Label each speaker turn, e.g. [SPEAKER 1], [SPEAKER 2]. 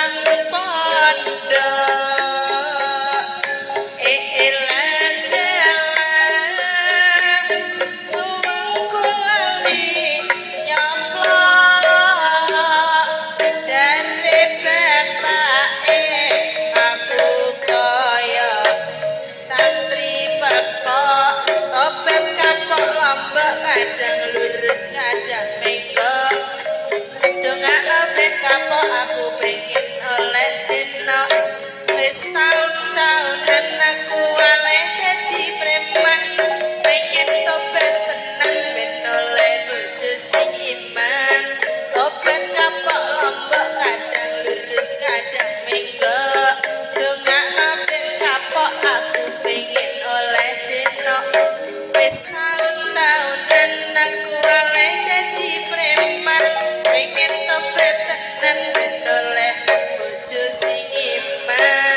[SPEAKER 1] nang pondok. Elah suwengku lali nyamplok, jare bapake aku kaya santri pekok. Tobat kapok lombok, kadang lurus kadang menggok. Dongakno ben kapok, aku pengen oleh deno. Wis taun-taunan aku waleh dadi preman, pengen tobat tenan ben oleh bojo sing iman. Tobat kapok lombok, kadang lurus kadang menggok. Dongakno ben kapok, aku pengen oleh deno. Wis taun-taunan aku waleh dadi preman, pengen tobat tenan ben oleh bojo sing iman.